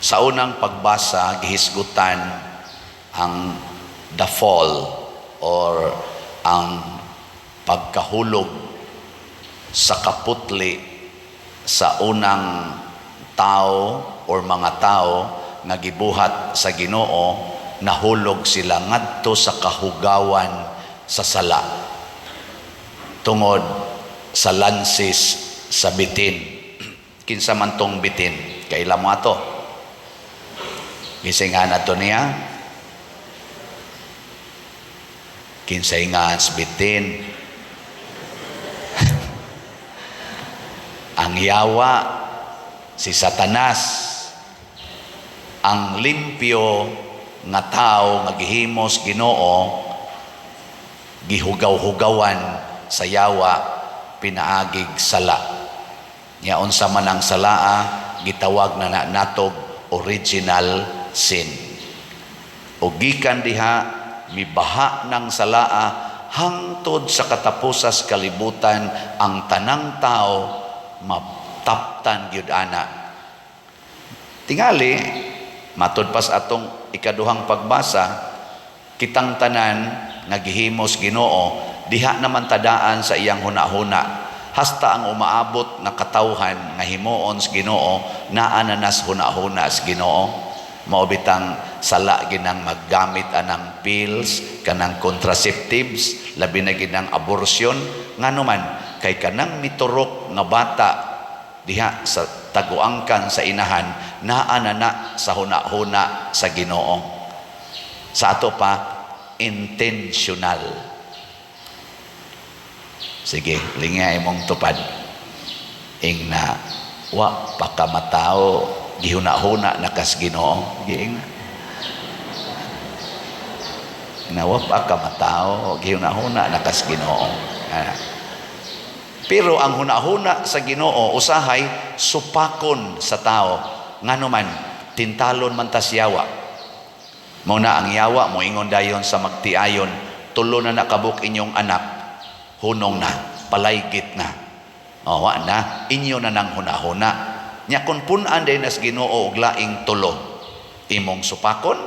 Sa unang pagbasa, gihisgutan ang the fall or ang pagkahulog sa kaputli sa unang tao or mga tao nga gibuhat sa Ginoo. Nahulog sila ngadto sa kahugawan sa sala tungod sa lansis sa bitin. Kinsa man tong bitin? Kaila mo ato? Kinsay nga nato niya? Kinsay nga bitin? Ang yawa, si Satanas. Ang limpyo nga tao nga gihimos Ginoo, gihugaw-hugawan sa yawa pinaagig sala. Nya unsa man ang salaa, gitawag na na natog original sin. O gikan diha mibaha ng salaa hangtod sa katapusas kalibutan. Ang tanang tao mataptan gyud ana. Tingali matud pas atong ikaduhang pagbasa, kitang tanan nga gihimos Ginoo, diha naman tadaan sa iyang hunahuna. Hasta ang umaabot nga katawhan nga himuon sa Ginoo, naa na nas hunahuna sa Ginoo. Mao bitang sala ginang maggamit anang pills, kanang contraceptives, labi na ginang abortion. Ngano man? Kay kanang miturok nga bata diha sa taguangkan sa inahan, naa na na sa hunahuna sa Ginoo. Sa ato pa, intentional. Sige, lingay imong tupad. Ing na, "Wa pa ka matao, gihuna-huna na kas Ginoo." Giing na, "Wa pa ka matao, gihuna-huna na kas Ginoo." Ah. Pero ang hunahuna sa Ginoo usahay supakon sa tao. Ngano man? Tintalon man tas yawa. Mao na ang yawa moingon dayon sa magtiayon, "Tulo na nakabuk inyong anak, hunong na, palaygit na." O, wa na, inyo na nang hunahuna. Nya kung pun-an din as Ginoo og laing tulo, imong supakon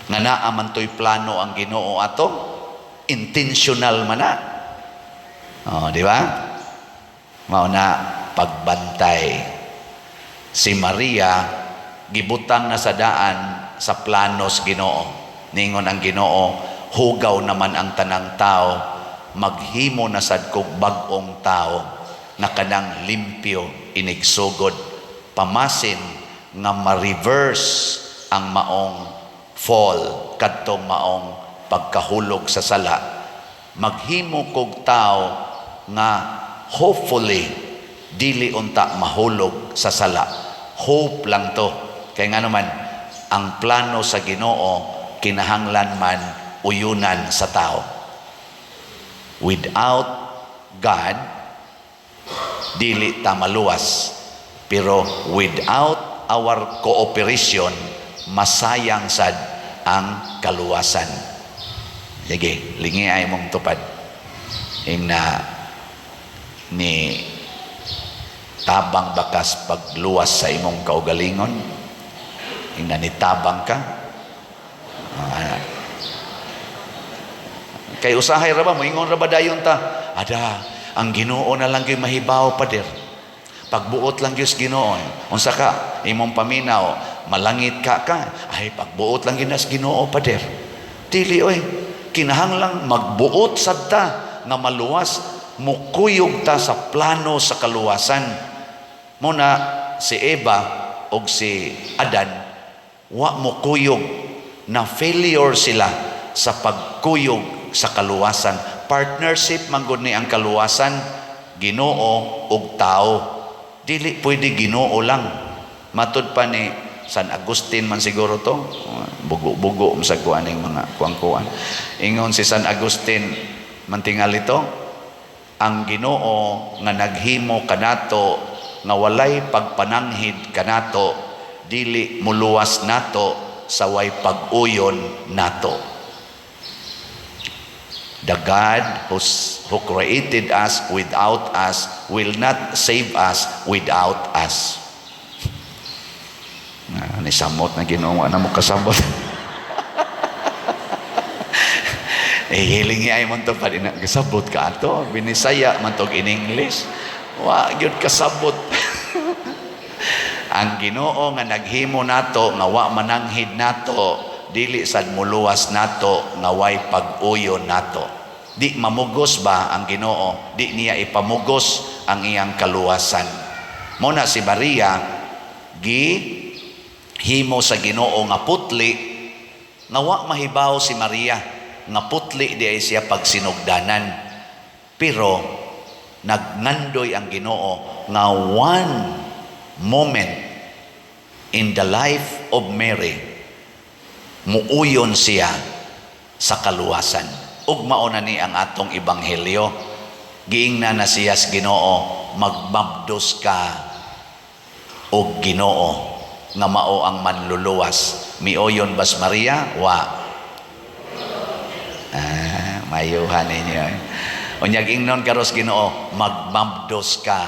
nga naa man to'y plano ang Ginoo ato, intentional man na. Oh, di ba? Mao na pagbantay. Si Maria gibutang na sa daan sa planos Ginoo. Ningon ang Ginoo, "Hugaw naman ang tanang tao, maghimo na sad kog bag-ong tao nga kanang limpyo inigsugod, pamasin nga ma-reverse ang maong fall, kadtong maong pagkahulog sa sala. Maghimo kog tao nga hopefully dili unta mahulog sa sala." Hope lang to. Kay nga naman ang plano sa Ginoo kinahanglan man uyunan sa tao. Without God, dili ta maluwas. Pero without our cooperation, masayang sad ang kaluwasan. Sige, lingi ay mong tupad. Ing na, "Ni tabang bakas pagluwas sa imong kaugalingon?" Ing na, "Nitabang ka?" Ah, kay usahay ra ba moingon ra ba dayon ta, "Ada, ang Ginoo na lang gyud mahibaw, pader. Pagbuot lang gyud sa Ginoo." Unsa ka imong paminaw, malangit ka ka, "Ay, pagbuot lang gyud na sa Ginoo, pader." Dili oy, kinahanglang magbuot sad ta nga maluwas, mukuyog ta sa plano sa kaluwasan. Muna si Eva og si Adan wa mukuyog, na failure sila sa pagkuyog sa kaluwasan. Partnership man gud ni ang kaluwasan, Ginoo ug tao. Dili pwede Ginoo lang. Matud pa ni San Agustin man siguro to, bugo-bugo sa kuan ning mga kuang-kuan. Ingon si San Agustin mantingali to, ang Ginoo nga naghimo kanato nga walay pagpananghid kanato, dili muluwas nato sa way pag-uyon nato. The God who created us without us will not save us without us. Ani samot na Ginoo, na mo kasabot. Eh, hiling ay mo to pa din kasabot ka ato. Binisaya man tog in English. Wa gyud kasabot. Ang Ginoo nga naghimo nato nga wa mananghid nato, dili sad muluwas nato nga way pag-uyon nato. Di mamugos ba ang Ginoo? Di niya ipamugos ang iyang kaluwasan. Mo na si Maria gi himo sa Ginoo nga putli nga wa mahibaw si Maria nga putli di ay siya pagsinugdanan. Pero nagngandoy ang Ginoo nga one moment in the life of Mary muuyon siya sa kaluwasan. Ug mao na ni ang atong ebanghelyo. Giingna na siya sa Ginoo, magmabdos ka og Ginoo nga mao ang manluluwas. Mioyon bas Maria? Wa. Ah, mayuhan ninyo. Eh. Unyag ingnon karos Ginoo, magmabdos ka.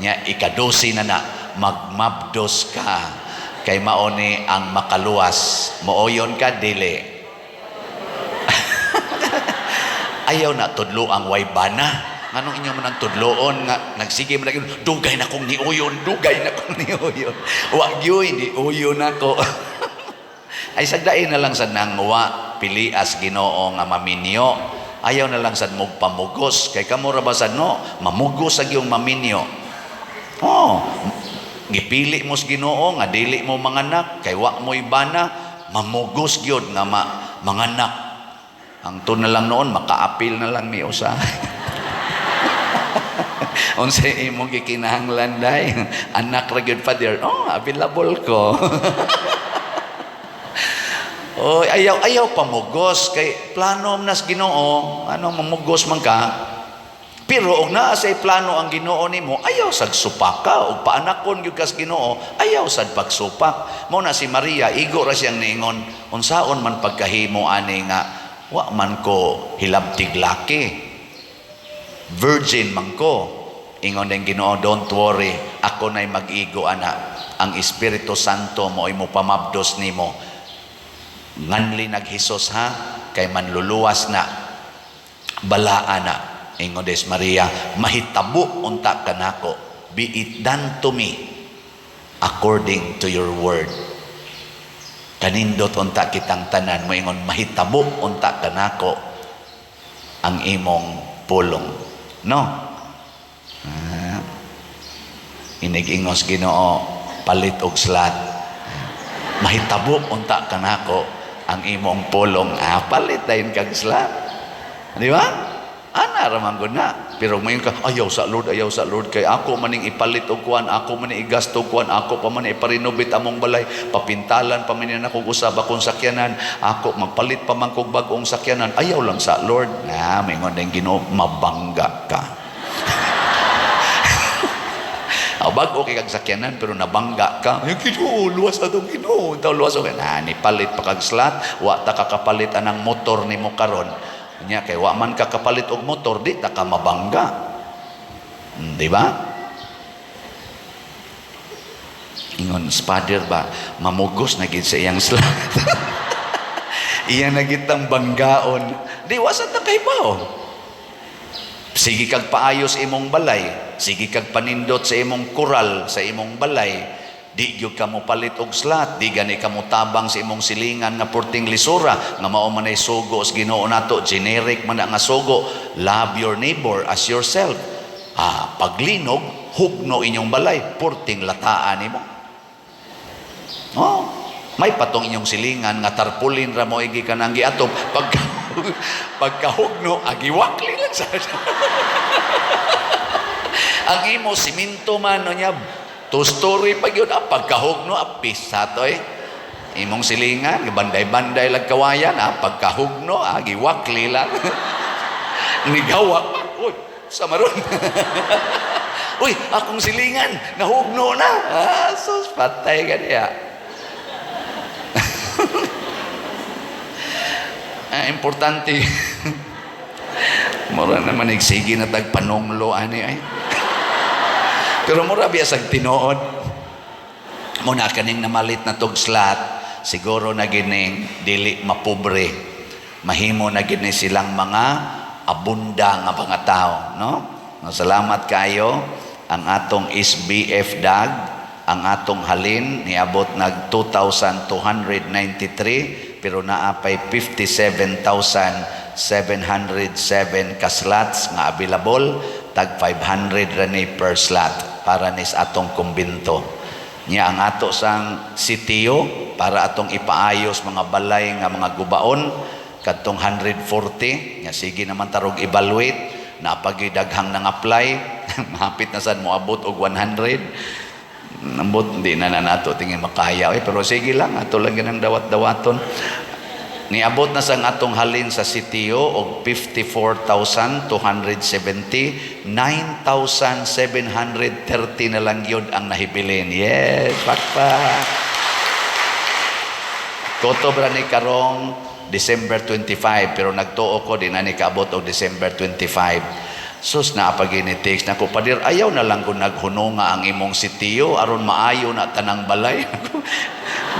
Nya ikadusi na na, magmabdos ka kay mao ni ang makaluwas. Mooyon ka dili? Ayaw na tudlo ang way bana. Nganong inyo man ang tudloon nga nagsige man lagi, dugay na kong niuyon, dugay na kong niuyon. Wa gyud niuyon nako. Ay sagdain na lang sad nang wa pilias Ginoo nga maminyo. Ayaw na lang sad mugpamugos kay kamo ra ba sad no mamugos sa giyong maminyo. Oh, gipili mo sa Ginoo nga dili mo manganak kay wa mo'y bana, mamugos gyud nga manganak. Ang to na lang noon makaapil na lang ni usahay. Unsay imong gikinahanglan day? Anak ra gyud, Father. Oh, available ko. Oh, ayaw ayaw pamugos kay plano nas Ginoo, ano mamugos man ka. Pero og naa say plano ang Ginoo nimo, ayaw sad supaka og paanakon gyud kas Ginoo, ayaw sad pagsupak. Mao na si Maria igo ra siyang niingon, unsaon man pagkahimo ani nga wa man ko hilabtig laki. Virgin man ko. Ingon din Ginoo, don't worry, ako na'y mag-igo ana. Ang Espiritu Santo mo ay mopamabdos nimo. Nganli nag Hesus ha, kay manluluwas na, balaan na. Ingon des Maria, mahitabo unta kanako, be it done to me according to your word. Kanindot unta kitang tanan mo ingon mahitabo unta kanako ang imong pulong. No? Ah, inig-ingos Ginoo, palit og slot. Mahitabo unta kanako ang imong pulong. Ah, palit dayon kag slot. Di ba? Ana ra man gud na. Pero mayon ka, ayaw sa Lord kay ako maning ipalit og kuan, ako maning igasto og kuan, ako pa man iparenovate among balay, papintalan pa man ako usab akong sakyanan, ako magpalit pa man kog bag-ong sakyanan, ayaw lang sa Lord. Na, maingon din Ginoo, mabangga ka. Aw, bag-o kay kag sakyanan pero nabangga ka. Ay, Ginoo, luwas atong Ginoo. Taw luwas og na ni palit pa kag slot, wa ta kakapalit anang motor nimo karon. Nya kay wa man ka kapalit og motor, di ta ka mabangga. Di ba? Ingon father ba, mamugos na gid sa iyang slot. Iya na gitang banggaon. Di wa sa ta kay bao. Sige kag paayos imong balay, sige kag panindot sa imong kural sa imong balay. Di gyud ka mo palit og slot, di gani ka mo tabang sa imong silingan nga porting lisura, nga mao man ay sugo sa Ginoo nato, generic man na nga sugo, love your neighbor as yourself. Ah, paglinog, hugno inyong balay, porting lataan nimo. Oh, may patong inyong silingan nga tarpulin ra mo igi kanang giatop pag pagkahugno agiwakli lang sa ang imo simento man no niya two story pa gyud, ah, pagkahugno apis sa to eh. Imong silingan banday-banday lag kawayan, ah, pagkahugno ah, giwakli lang. Nigawa pa, uy, sa maron. Uy, akong silingan nahugno na. Ah, sus, patay ka niya. Ah, importante. Mura naman nagsige na tag panunglo ani ay. Pero mura biya sag tinuod. Muna kaning namalit na tog slot, siguro na gining dili mapobre. Mahimo na gini silang mga abunda nga mga tao, no? No, salamat kayo. Ang atong SBF DAG, ang atong halin niabot nag 2,293, pero naa pay 57,707 ka slots nga available, tag 500 ra ni per slot para nis atong kumbinto. Nya ang ato sang sitio para atong ipaayos mga balay nga mga gubaon, kadtong 140 nga sige naman tarog evaluate, napagi daghang nang apply, mahapit na sad moabot og 100. Nambot di na na nato tingin makaya eh, pero sige lang, ato lang ginang dawat-dawaton. Niabot na sang atong halin sa sitio og 54,270, 9,730 na lang yun ang nahibilin. Yes, pakpak. Kutob ra ni karong December 25, pero nagtuo ko di na ni kaabot og December 25. Sus, naa pa ni text nako, "Pader, ayaw na lang kung naghununga ang imong sitio aron maayo na tanang balay."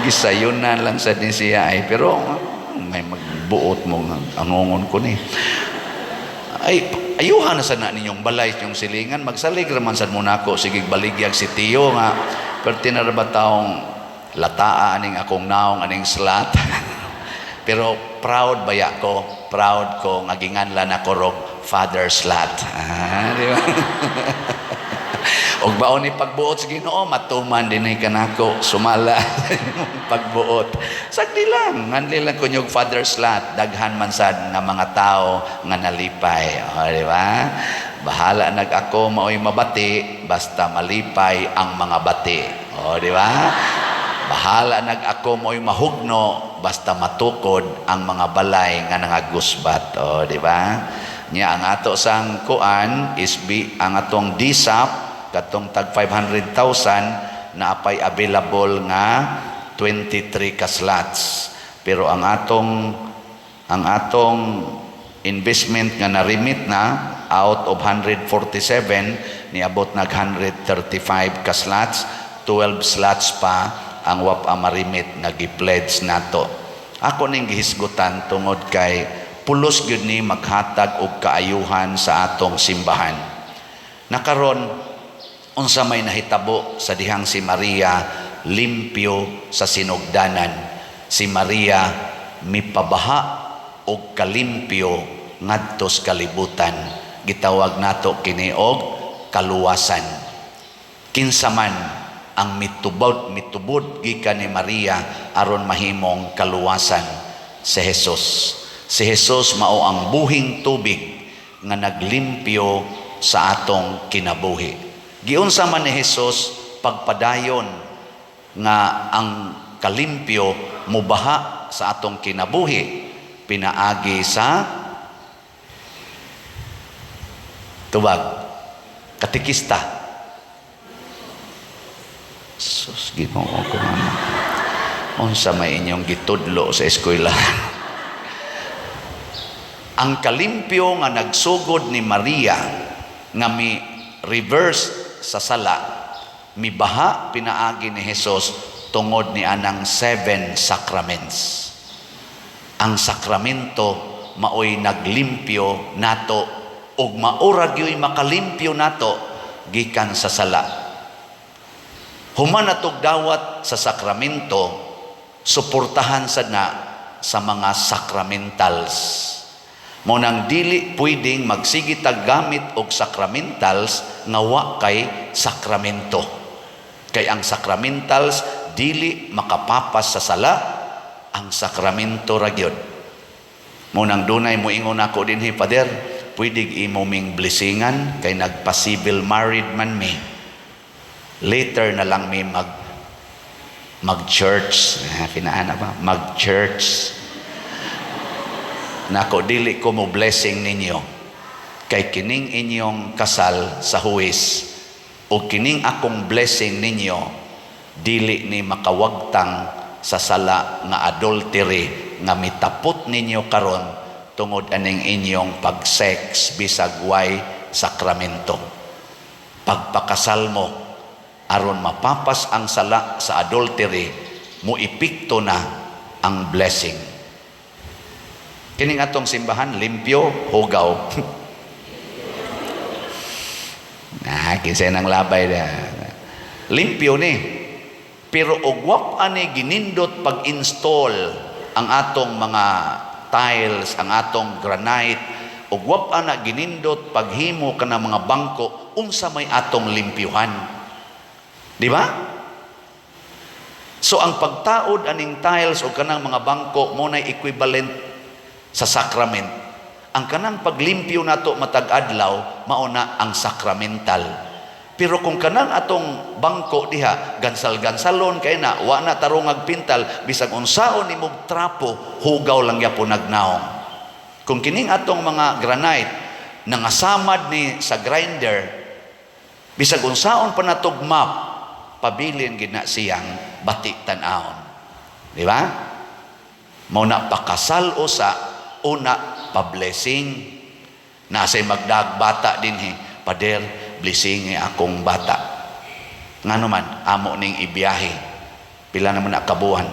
Gisayon na lang sa ni siya ay, pero may magbuot mo nga angongon ko ni. Ay, ayuhan na sana ninyong balay inyong silingan, magsalig raman sad mo nako sige baligyag sitio nga perti na ra ba taong lataa aning akong naong aning slot. Pero proud baya ko, proud ko nga ginganlan ako rog father slot. Ah, di ba? Og baon ni pagbuot sa Ginoo, matuman din ay kanako sumala pagbuot. Sagdi lang, nganli lang kunyog father slot, daghan man sad nga mga tao nga nalipay. O, di ba? Bahala nag ako maoy mabati, basta malipay ang mga bati. O, di ba? Bahala nag ako mo'y mahugno, basta matukod ang mga balay nga nangagusbat. O, di ba? Nya ang ato sang kuan is be ang atong DSAP katong tag 500,000 na apay available nga 23 ka slots. Pero ang atong investment nga na-remit na out of 147, niabot nag 135 ka slots, 12 slots pa ang wapa marimit nga gi-pledge nato. Ako ning gihisgutan tungod kay pulos gyud ni maghatag og kaayuhan sa atong simbahan. Nakaron, unsa may nahitabo sa dihang si Maria limpyo sa sinugdanan? Si Maria mipabaha og kalimpyo ngadto sa kalibutan. Gitawag nato kini og kaluwasan. Kinsa man ang mitubod gikan ni Maria aron mahimong kaluwasan? Si Jesus. Si Jesus mao ang buhing tubig nga naglimpyo sa atong kinabuhi. Giunsa man ni Jesus pagpadayon nga ang kalimpyo mubaha sa atong kinabuhi? Pinaagi sa tubag katekista. Sus, Ginoo ko, mama. Unsa may inyong gitudlo sa eskwela? Ang kalimpyo nga nagsugod ni Maria nga mi reverse sa sala, mibaha pinaagi ni Jesus tungod ni anang seven sacraments. Ang sakramento maoy naglimpyo nato ug maura gyoy makalimpyo nato gikan sa sala. Human natog dawat sa sakramento, suportahan sad na sa mga sacramentals. Mo nang dili pwedeng magsige tag gamit og sacramentals nga wa kay sakramento. Kay ang sacramentals dili makapapas sa sala, ang sakramento ra gyud. Mo nang dunay moingon ako dinhi, "Father, pwede imo ming blessingan kay nagpa-civil married man mi. Later na lang mi mag church." Ah, kinaana ba? Mag church. Nako, dili ko mo blessing ninyo. Kay kining inyong kasal sa huwis o kining akong blessing ninyo dili ni makawagtang sa sala nga adultery nga mitapot ninyo karon tungod aning inyong pag-sex bisag way sakramento. Pagpakasal mo, Aron mapapas ang sala sa adultery, mo epekto na ang blessing. Kining atong simbahan, limpyo, hugaw? Na, kinsa nang labay na. Limpyo ni. Pero og wa ani ginindot pag-install ang atong mga tiles, ang atong granite, ug wa na ginindot paghimo kana mga bangko, unsa may atong limpyuhan? Di ba? So ang pagtaod aning tiles o kanang mga bangko mo na equivalent sa sacrament. Ang kanang paglimpyo nato matag adlaw mao na ang sacramental. Pero kung kanang atong bangko diha gansal-gansalon kay na wa na tarongag pintal, bisag unsaon nimog trapo, hugaw lang gyapon nagnaong. Kung kining atong mga granite nangasamad ni sa grinder, bisag unsaon pa natog mop, pabilin gid na siyang bati tan-awon. Di ba? Mao na pakasal usa, una pa-blessing. Nasay magdag bata dinhi, "Pader, blessing akong bata." Ngano man, amo ning ibiyahe. Pila naman na kabuan?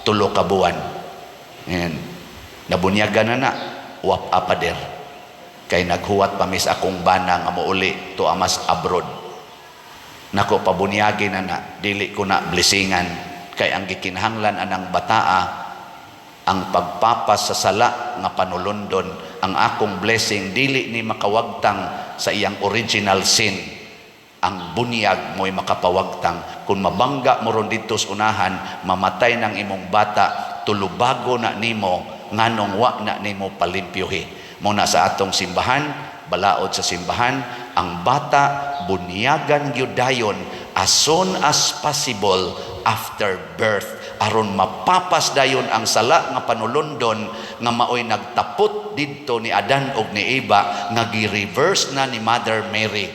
3 ka buwan. Ayan. Nabunyagan na na, wap a pader. Kay naghuwat pa mis akong bana nga mouli to amas abroad. Nako, pabunyagi na na, dili ko na blessingan kay ang gikinahanglan anang bataa ang pagpapas sa sala nga panulundon. Ang akong blessing dili ni makawagtang sa iyang original sin. Ang bunyag mo'y makapawagtang. Kung mabangga mo ron dito sa unahan, mamatay ng imong bata, tulubago na nimo nganong wa na nimo palimpyuhi. Mo na sa atong simbahan, balaod sa simbahan, ang bata bunyagan gyud dayon as soon as possible after birth aron mapapas dayon ang sala nga panulundon nga maoy nagtapot didto ni Adan og ni Eva nga gi-reverse na ni Mother Mary.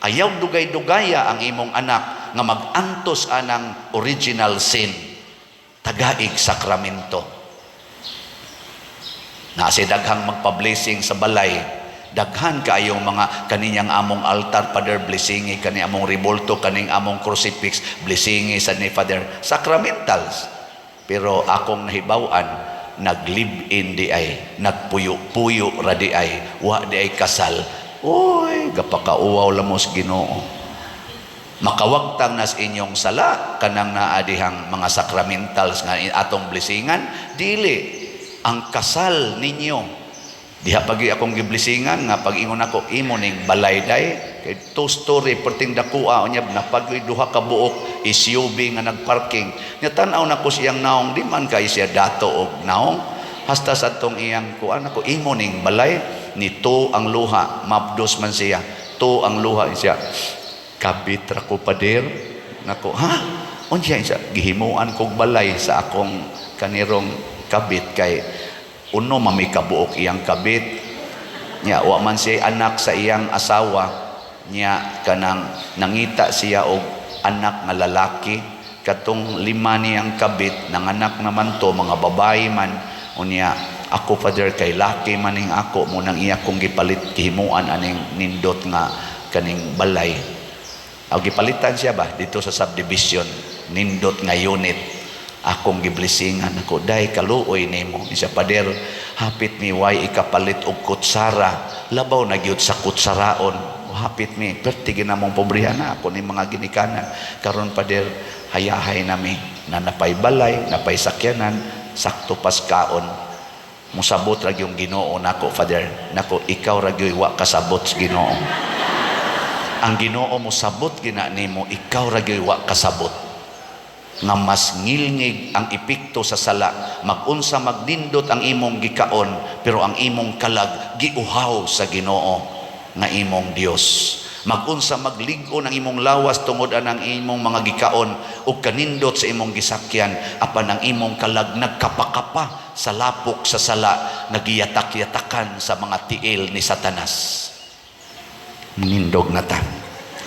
Ayaw dugay-dugaya ang imong anak nga mag-antos anang original sin. Tagaig sakramento. Na si daghang magpa-blessing sa balay, daghan kaayong mga kaninyang among altar, "Father, blessingi kani among rebulto, kaning among crucifix, blessingi sa ni Father." Sacramentals. Pero akong nahibaw-an, nag-live-in di ay, nagpuyo-puyo ra di ay, wa di ay kasal. Oy, gapakauwaw lamos Ginoo. Makawagtang nas inyong sala kanang naadihang mga sacramentals nga atong blessingan? Dili. Ang kasal ninyo diha, pagi akong giblesingan nga pag-ingon ako, "Imo ning balay day," kay two story perting dakua. Unya napagoy duha ka buok SUV nga nagparking nya. Tan-aw nako siyang naong, di man kay siya dato og naong hasta sa atong iyang kuan. Ako, "Imo ning balay." Nito ang luha, mabdos man siya. To ang luha siya, "Kabit ra ko, pader." Nako, "Ha, unya siya?" "Gihimuan kog balay sa akong kanirong kabit kay uno mami kabuok iyang kabit nya, wa man siya anak sa iyang asawa nya. Kanang nangita siya og anak nga lalaki. Katong lima niyang kabit nanganak naman to, mga babae man. Unya ako, Father, kay laki man ning ako mo nang iya kong gipalit, gihimuan aning nindot nga kaning balay." Aw, gipalitan siya ba dito sa subdivision, nindot nga unit. Akong giblesingan ako, "Day, kaluoy nimo." Siya, "Pader, hapit mi way ikapalit og kutsara, labaw na gyud sa kutsaraon. Hapit mi perti ginamong pobrehan na ako ni mga ginikanan. Karon, pader, hayahay nami na napay balay, napay sakyanan, sakto pas kaon. Musabot ra yung Ginoo nako, Father." Nako, ikaw ra gyud wa kasabot sa Ginoo. Ang Ginoo mosabot gina nimo, ikaw ra gyud wa kasabot nga mas ngilngig ang epekto sa sala. Magunsa magnindot ang imong gikaon, pero ang imong kalag giuhaw sa Ginoo nga imong Dios. Magunsa maglig-on ang imong lawas tungod anang imong mga gikaon ug kanindot sa imong gisakyan, apan ang imong kalag nagkapakapa sa lapok sa sala, nagiyatak-yatakan sa mga tiil ni Satanas. Nindog na ta.